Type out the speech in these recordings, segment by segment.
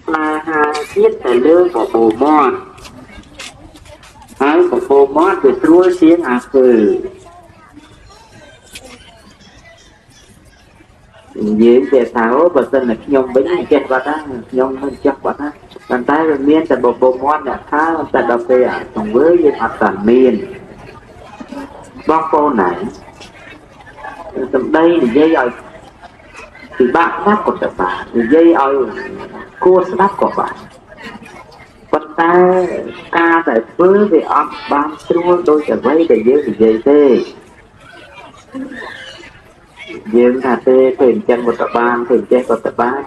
ស្នេហាជាតិទៅលើបបោមាត់ហើយបបោមាត់វាស្រួលជាងអាធ្វើនិយាយគេថាអូបើសិនតែខ្ញុំវិញចេះបាត់ណាខ្ញុំមិនចេះបាត់ណាប៉ុន្តែវាមានតែបបោមាត់អ្នកថាតែដល់ពេលអាទង្វើយើងអត់តាមានបងប្អូនណាសម្ដីនិយាយឲ្យពិបាកស្ដាប់ក៏ទៅបាននិយាយឲ្យគួរស្ដាប់ក៏បានប៉ុន្តែការដែលធ្វើវាអត់បានស្រួលដូចអ្វីដែលយើងនិយាយទេយើងថាទេធ្វើអញ្ចឹងក៏ទៅបានធ្វើអញ្ចេះក៏ទៅបាន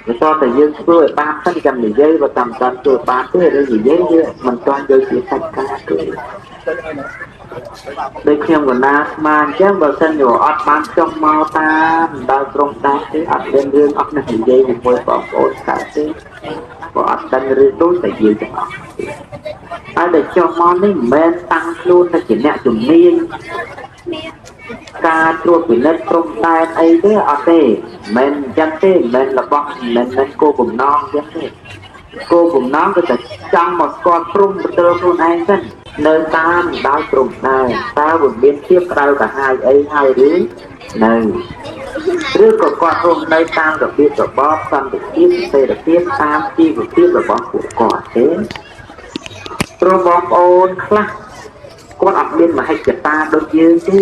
បន្តតែយើងធ្វើឲ្យបានសិនចាំនិយាយបើតាមតាមធ្វើបានទេឬនិយាយវាមិនទាន់យកជាសាច់ការទេដូចខ្ញុំកណាស្មានអញ្ចឹងបើសិនជាអត់បានចុះមកតាមដល់ក្រុមដែរទេអត់មានរឿងអត់នឹងនិយាយជាមួយបងប្អូនកើតទេក៏អត់ដឹងរឿងដូចតែយើងទាំងអស់ហើយដែលចុះមកនេះមិនមែនតាំងខ្លួនទៅជាអ្នកជំនាញការត្រួតពិនិត្យព្រំដែនអីទេអត់ទេមិនអញ្ចឹងទេមិនរបស់មិនមែនគោលបំណងអញ្ចឹងទេគោលបំណងគឺតែចង់មកស្គាល់ព្រំប្រទល់ខ្លួនឯងសិននៅតាមដោយព្រំដែនតើវាមានភាពក្តៅក្រហាយអីហើយឬនៅឬក៏គាត់រស់នៅតាមរបៀបរបបសន្តិភាពសេរីភាពតាមជីវភាពរបស់ពួកគាត់ទេព្រោះបងប្អូនខ្លះគាត់អត់មានមហិច្ឆតាដូចយើងទេ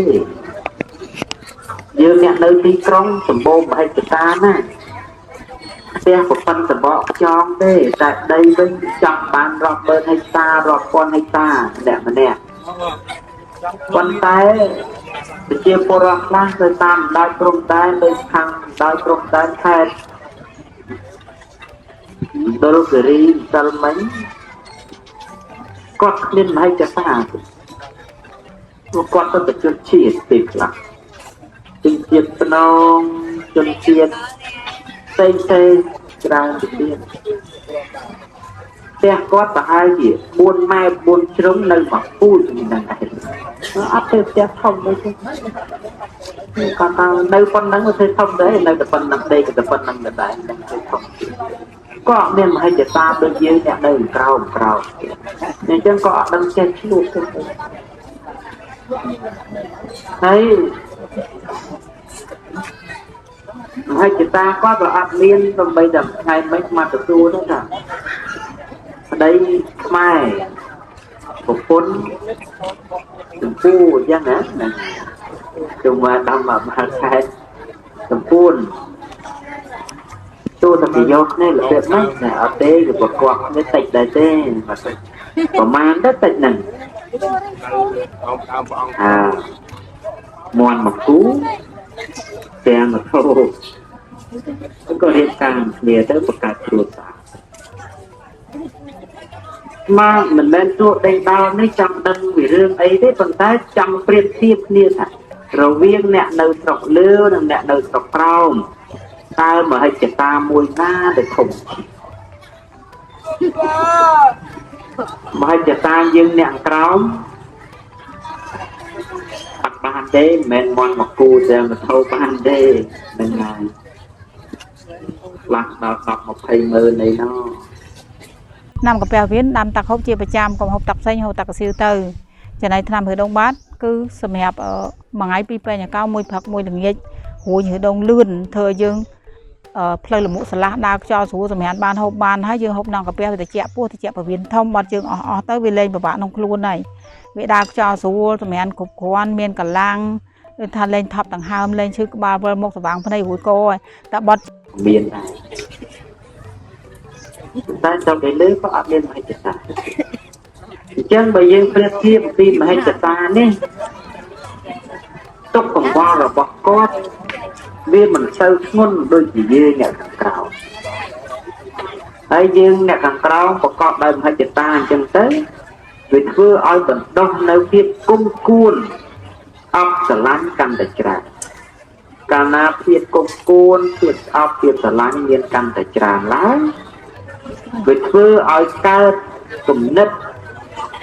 យើងអ្នកនៅទីក្រុងសម្បូរមហិច្ឆតាណាផ្ទះប្រពន្ធសបកខ្យងទេតែដីវិញចង់បានរាប់ម៉ឺនហិកតារាប់ពាន់ហិកតាម្នាក់ម្នាក់ប៉ុន្តែប្រជាពលរដ្ឋខ្លះទៅតាមដោយព្រំដែននៅខាងដោយព្រំដែនខេត្តមណ្ឌលគិរីម្សិលមិញគាត់គ្មានមហិច្ឆតាទេព្រោះគាត់ទៅជនជាតិពេលខ្លះជនជាតិភ្នងជនជាតិផ្សេងផ្សេងច្រើនទៅទៀតផ្ទះគាត់ប្រហែលជា4ម៉ែត្រ4ជ្រុងនៅមួយពូជហ្នឹងឯងអត់ទេផ្ទះធំដូចទេគាត់ថានៅប៉ុណ្ណឹងវាធ្វើធំដែរនៅតែប៉ុណ្ណឹងដេកក៏តែប៉ុណ្ណឹងដែរនឹងធ្វើធំក៏អត់មានមហិច្ឆតាដូចយើងអ្នកនៅក្រោមក្រោមអញ្ចឹងក៏អត់ដឹងចេះឆ្លួតទេហើយមហិច្ឆតាគាត់ក៏អត់មានដើម្បីតែថ្ងៃមិញមកទទួលទេថាប្តីខ្មែរប្រពន្ធចម្ពូអញ្ចឹងណាជុំមកដាំមកបានខែចម្ពួនទូតែគេយកគ្នារបៀបហ្នឹងតែអត់ទេគេប្រកបគ្នាតិចដែរទេប្រហែលទៅតិចហ្នឹងអាមន់មកគូទាំងមកធោក៏រៀបការគ្នាទៅបង្កើតគ្រួសារមកមិនមែនទួដេញដោលនេះចង់ដឹងពីរឿងអីទេប៉ុន្តែចង់ប្រៀបធៀបគ្នាថារវាងអ្នកនៅស្រុកលើនិងអ្នកនៅស្រុកក្រោមតើមហិច្ឆតាមួយណាដែលធំមហិច្ឆតាយើងអ្នកក្រោមអត់បានទេមិនមែនមន់មកគូតែមកធោបានទេហ្នឹងហើយខ្លះដល់10 20ម៉ឺនអីណោះ ថ្នាំកាពះវៀនដាំទឹកហូបជាប្រចាំកុំហូបទឹកផ្សេងហូបទឹកកសៀវទៅចំណែកថ្នាំឬដងបាតគឺសម្រាប់មួយថ្ងៃពីរពេងអាកោមួយព្រឹកមួយល្ងាចរួញឬដងលឿនធ្វើឲ្យយើងផ្លូវលមុខស្រឡះដើរខ្យល់ស្រួលសម្រាប់បានហូបបានហើយយើងហូបដល់កាពះវាត្រជាក់ពោះត្រជាក់ពវៀនធំបាត់យើងអស់អស់ទៅវាលែងពិបាកក្នុងខ្លួនហើយវាដើរខ្យល់ស្រួលសម្រាប់គ្រប់គ្រាន់មានកម្លាំងដូចថាលែងថប់ដង្ហើមលែងឈឺក្បាលវិលមុខស្វាងភ្នែករួយកហើយតែបត់ មានដែរតែទៅគេលើក៏អត់មានមហិច្ឆតាអញ្ចឹងបើយើងប្រៀបធៀបពីមហិច្ឆតានេះទុកកង្វល់របស់គាត់វាមិនសូវធ្ងន់ដូចជាយើងអ្នកខាងក្រៅហើយយើងអ្នកខាងក្រៅប្រកបដោយមហិច្ឆតាអញ្ចឹងទៅវាធ្វើឲ្យបណ្ដុះនៅភាពគុំគួនអប់ស្រឡាញ់កាន់តែច្រើនកាលណាភាពគុំគួនភាពស្អប់ភាពស្រឡាញ់មានកាន់តែច្រើនឡើងវាធ្វើឲ្យកើតគំនិត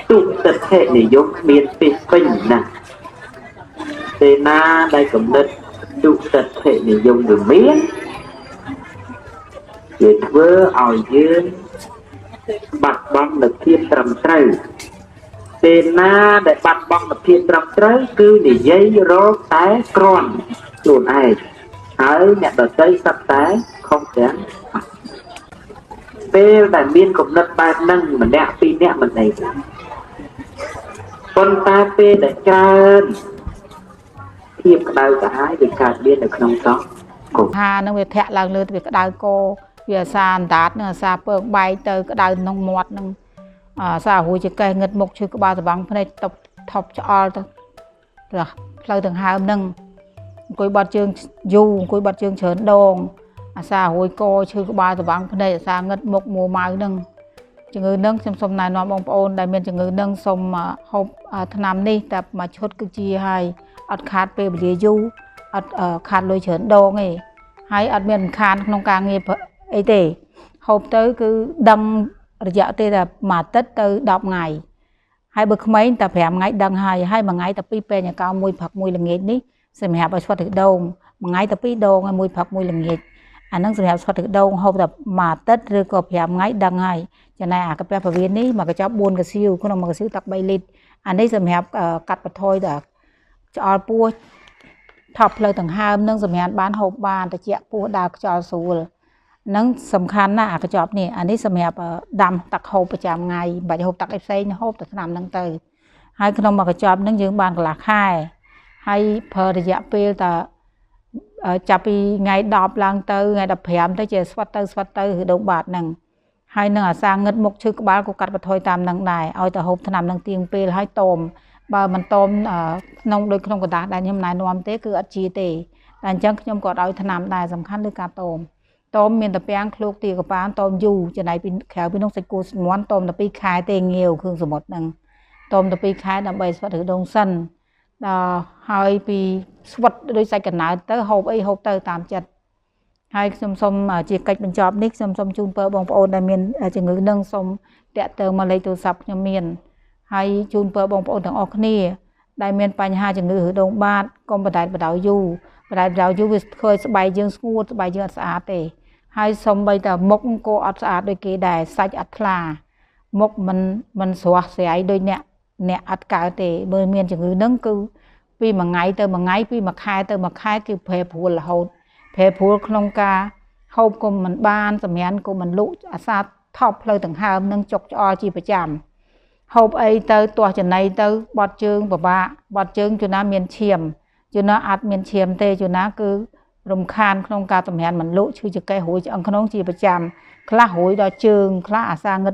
ទុតិធិនិយមមានពេញណាស់ពេលណាដែលគំនិតទុតិធិនិយមវាមាន វាធ្វើឲ្យយើងបាត់បង់នូវភាពត្រឹមត្រូវពេលណាដែលបាត់បង់នូវភាពត្រឹមត្រូវគឺនិយាយរកតែគ្រាន់ខ្លួនឯងហើយអ្នកដទៃសត្វតែខុសទាំងអស់ពេលដែលមានគំនិតបែបហ្នឹងម្នាក់ពីរនាក់មិនអីទេប៉ុន្តែពេលដែលច្រើនភាពក្តៅក្រហាយវាកើតមាននៅក្នុងសង្គម ហានឹងវាធាក់ឡើងលើទៅវាក្តៅកវាអាសាអណ្ដាតនឹងអាសាពើងបែកទៅក្តៅក្នុងមាត់នឹងអាសារួយចកេះងឹតមុខឈឺក្បាលស្បាំងភ្នែកតប់ថប់ឆ្អល់ទៅផ្លូវដង្ហើមនឹងអង្គុយបាត់ជើងយូរអង្គុយបាត់ជើងច្រើនដងអាសារួយកឈឺក្បាលស្បាំងភ្នែកអាសាងឹតមុខមួម៉ៅនឹងជំងឺនឹងខ្ញុំសូមណែនាំបងប្អូនដែលមានជំងឺនឹងសូមហូបថ្នាំនេះតែមួយឈុតគឺជាហើយអត់ខាតពេលវេលាយូរអត់ខាតលុយច្រើនដងទេហើយអត់មានរំខានក្នុងការងារអីទេហូបទៅគឺដឹងរយៈទេតែមួយអាទិត្យទៅ10ថ្ងៃហើយបើក្មេងតែ5ថ្ងៃដឹងហើយហើយមួយថ្ងៃតែ2ពេញកោមួយព្រឹកមួយល្ងាចនេះសម្រាប់ឲ្យស្វិតទឹកដូងមួយថ្ងៃតែ2ដងហើយមួយព្រឹកមួយល្ងាចអាហ្នឹងសម្រាប់ស្វិតទឹកដូងហូបតែមួយអាទិត្យឬក៏5ថ្ងៃដឹងហើយចំណែកអាកាពះពវៀននេះមួយកញ្ចប់4កាសៀវក្នុងមួយកកាសៀវទឹក3លីត្រអានេះសម្រាប់កាត់បន្ថយដល់ឆ្អល់ពោះថប់ផ្លូវដង្ហើមនឹងសម្រាប់បានហូបបានតិចពោះដើរខ្យល់ស្រួលនឹងសំខាន់ណាស់អាកញ្ចប់នេះអានេះសម្រាប់ដាំទឹកហូបប្រចាំថ្ងៃមិនបាច់ហូបទឹកអីផ្សេងហូបតែថ្នាំហ្នឹងទៅហើយក្នុងមួយកញ្ចប់ហ្នឹងយើងបានកន្លះខែហើយប្រើរយៈពេលតែចាប់ពីថ្ងៃ10ឡើងទៅថ្ងៃ15ទៅជាស្វិតទៅស្វិតទៅឬដងបាតហ្នឹងហើយនឹងអាសាងឹតមុខឈឺក្បាលក៏កាត់បន្ថយតាមនឹងដែរឲ្យទៅហូបថ្នាំនឹងទៀងពេលហើយតមបើមិនតមក្នុងដូចក្នុងกระดาษដែលខ្ញុំណែនាំទេគឺអត់ជាទេតែអញ្ចឹងខ្ញុំក៏ឲ្យថ្នាំដែរសំខាន់លើការតមតមមានតាពាំងឃ្លោកទាកប៉ានតមយូរចំណែកពីក្រៅពីនោះសាច់គោស្មន់តមតែ2ខែទេងាវគ្រឿងសមុទ្រហ្នឹងតមតែ2ខែដើម្បីស្វិតឬដងសិនដល់ហើយពីស្វិតដូចសាច់កណើតទៅហូបអីហូបទៅតាមចិត្តហើយខ្ញុំសូមជាកិច្ចបញ្ចប់នេះខ្ញុំសូមជូនពរបងប្អូនដែលមានជំងឺនឹងសូមតាក់ទងមកលេខទូរស័ព្ទខ្ញុំមានហើយជូនពរបងប្អូនទាំងអស់គ្នាដែលមានបញ្ហាជំងឺឬដងបាតកុំបដែតបដោយយូរបដែតបដោយយូរវាធ្វើឲ្យស្បែកយើងស្ងួតស្បែកយើងអត់ស្អាតទេហើយសំបីតែមុខក៏អត់ស្អាតដូចគេដែរសាច់អត់ថ្លាមុខមិនស្រស់ស្រាយដូចអ្នកអត់កើតទេបើមានជំងឺនឹងគឺពីមួយថ្ងៃទៅមួយថ្ងៃពីមួយខែទៅមួយខែគឺប្រែប្រួលរហូតប្រែប្រួលក្នុងការហូបក៏មិនបានសម្រានក៏មិនលក់អាសាថប់ផ្លូវដង្ហើមនឹងចុកឆ្អល់ជាប្រចាំហូបអីទៅទាស់ចំណីទៅបត់ជើងពិបាកបត់ជើងជួនណាមានឈាមជួនណាអត់មានឈាមទេជួនណាគឺរំខានក្នុងការសម្រានមិនលក់ឈឺចង្កេះរួយឆ្អឹងក្នុងជាប្រចាំខ្លះរួយដល់ជើងខ្លះអាសាងឹត